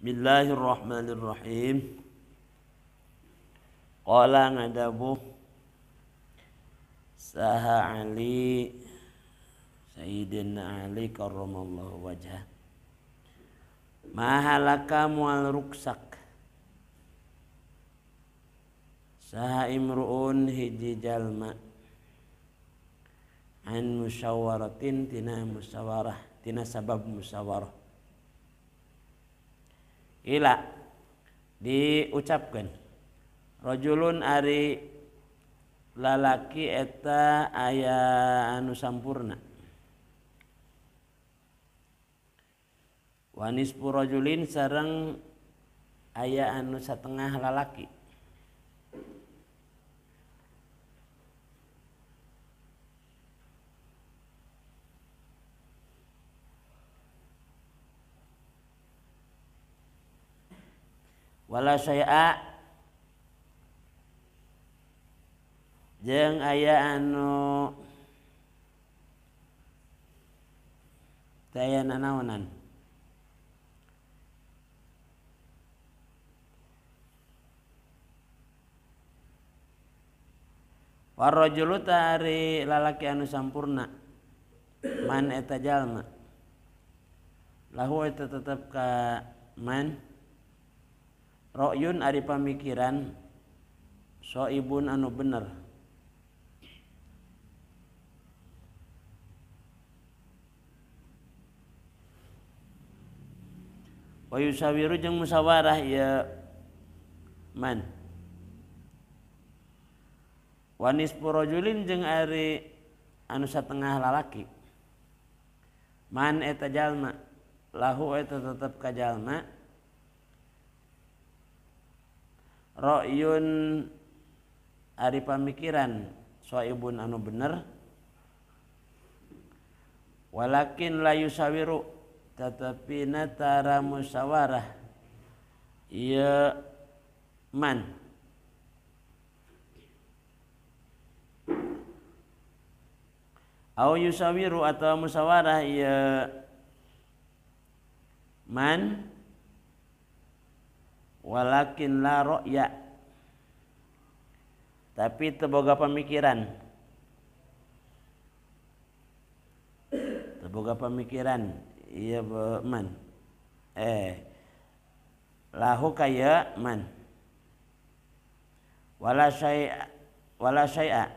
Bismillahirrahmanirrahim. Qala ngadabuh saha Ali Sayyidina Ali karramallahu wajhah. Mahalaka mual ruksak saha imruun hiji jalma an musyawaratin tina musyawarah tina sabab musyawarah. Ila diucapkan rajulun ari lalaki eta aya anu sampurna wa nisfu rajulin sareng aya anu satengah lalaki. Wala syai'a jeung aya anu teu aya nanaonan. Warajulu tari lalaki anu sampurna man eta jalma lahu eta tetep ka man ra'yun ari pamikiran soibun anu bener. Wa yusawiru jeung musyawarah ieu man. Wa nisfu rajulin jeung ari anu satengah lalaki man eta jalma lahu eta tetep ka jalma ra'yun ari pamikiran soibun anu bener walakin la yusawiru tetapi natara musyawarah ieu man. Au yusawiru atau musyawarah ieu man walakin la ra'ya tapi teu boga pamikiran, teu boga pamikiran ieu man lahu kaya man wala syai'a wala syai'a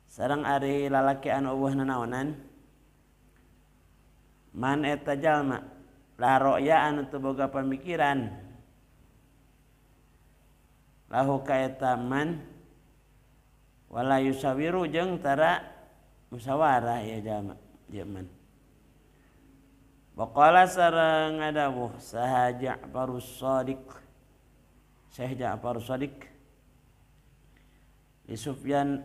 sareng ari lalaki anu eueuh nanaonan man eta jalma la ra'ya anu teu boga pamikiran lahu kaeta man wala yusawiru jeung tara musyawarah ieu jalma ieu man. Waqala sareng ngadawuh saha Ja'farus Shadiq Syekh Ja'far Shadiq li Sufyan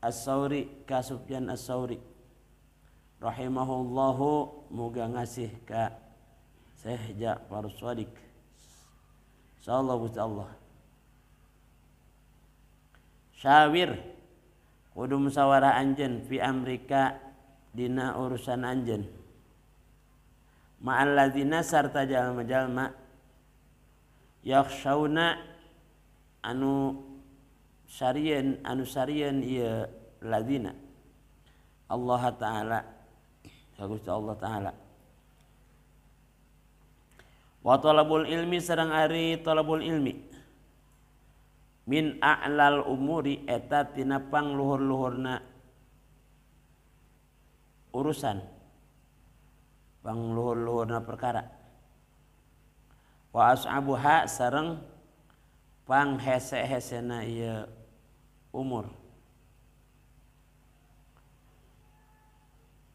As-Sauri ka Sufyan As-Sauri rahimahullahu muga ngasih ka Syekh Ja'far Shadiq insyaallah Gusti Allah. Syawir kudu musyawarah anjeun fi amrika dina urusan anjeun ma'al ladzina sarta jalma-jalma yakhshauna anu sarieun ieu ladzina Allah taala ka Gusti Allah taala. Wa talabul ilmi sareng ari talabul ilmi min a'lal umuri eta tina pangluhur-luhurna urusan pangluhur-luhurna perkara wa as'abuha sareng panghese-hesena ieu umur.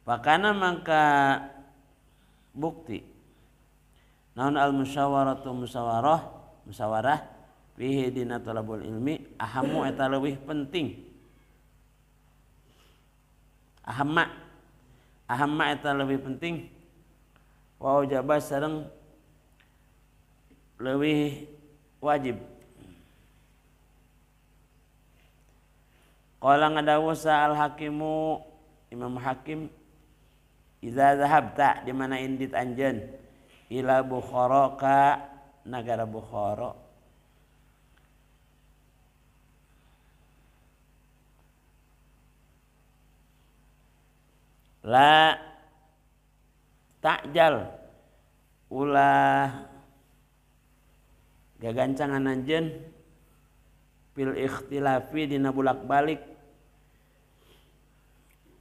Pakana mangka bukti naon al musyawaratu musyawarah fihi dina talabul ilmi ahamu eta leuwih penting ahamma eta leuwih penting wa wajaba sareng leuwih wajib. Qala ngadawuh sa al hakimu Imam Hakim idza zahabta di mana indit anjeun Ila Bukhara ka nagara Bukhara. La takjal ulah gagancangan anjeun fil ikhtilafi dina bulak-balik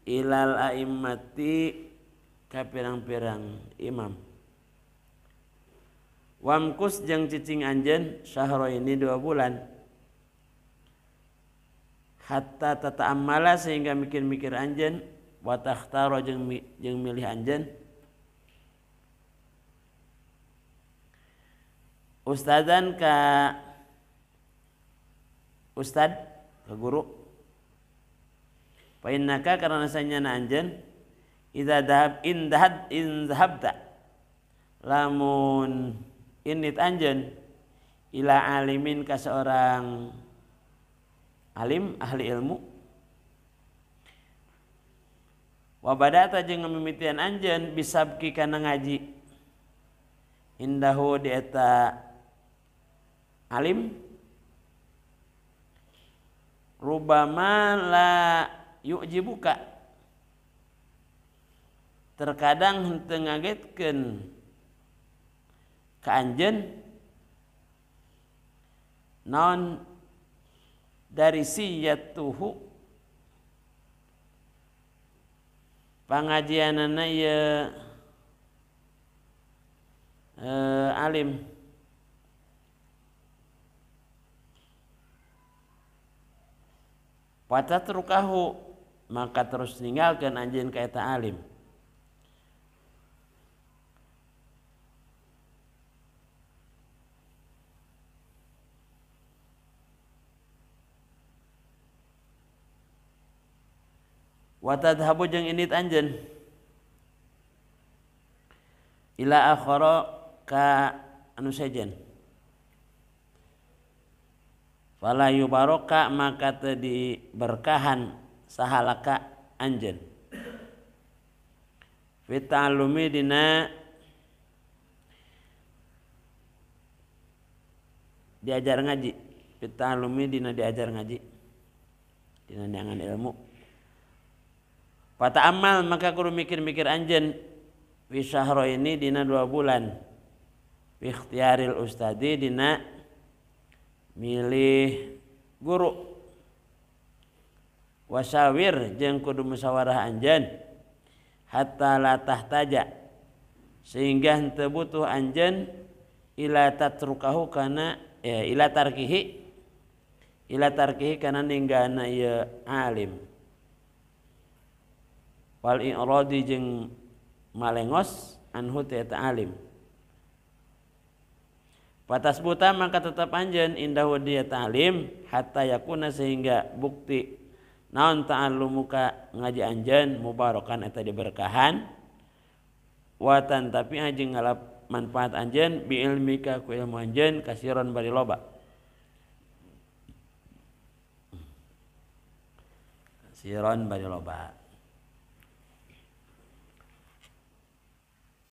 ilal a'immati ka pirang-pirang imam. Wamkus jeung cicing anjeun syahra ini 2 bulan hatta tata'ammala sehingga mikir-mikir anjeun wa takhtara jeung milih anjeun ustadzan ka ustad ka guru. Fa innaka karena sanyana anjeun idza dhahab in dhahab in dhahabta lamun init anjeun ila alimin ka seorang alim ahli ilmu wa badata jeung ngamimitian anjeun bisabki kana ngaji indahu di eta alim rubama la yu'jibuka terkadang henteu ngagetkeun ka anjeun naon dari siyatuhu pangajianana ieu alim. Fatatrukahu maka terus ninggalkeun anjeun ka eta alim. Wa tadhhabu jeung indit anjeun ila akhara ka anu sejen. Fala yubaraka maka teu diberkahan sahalaka anjeun fi ta'allumi dina diajar ngaji, fi ta'allumi dina diajar ngaji dina neangan ilmu. Fata'ammal maka kudu mikir-mikir anjeun fi syahraini dina 2 bulan fi ikhtiyaril ustadi dina milih guru. Wasawir jeung kudu musyawarah anjeun hatta la tahtaja sehingga henteu butuh anjeun ila tatrukahu kana ila tarkihi kana ninggana ieu alim. Wal i'radi jeung malengos anhu ti eta alim. Patas buta maka tetap anjeun indahu dia ta'lim hatta yakuna sehingga bukti naon ta'allumuka ngaji anjeun mubarakan eta diberkahan watan tapi anjeun ngalap manfaat anjeun bi ilmika ku ilmu anjeun kasiron bari loba. Kasiron bari loba.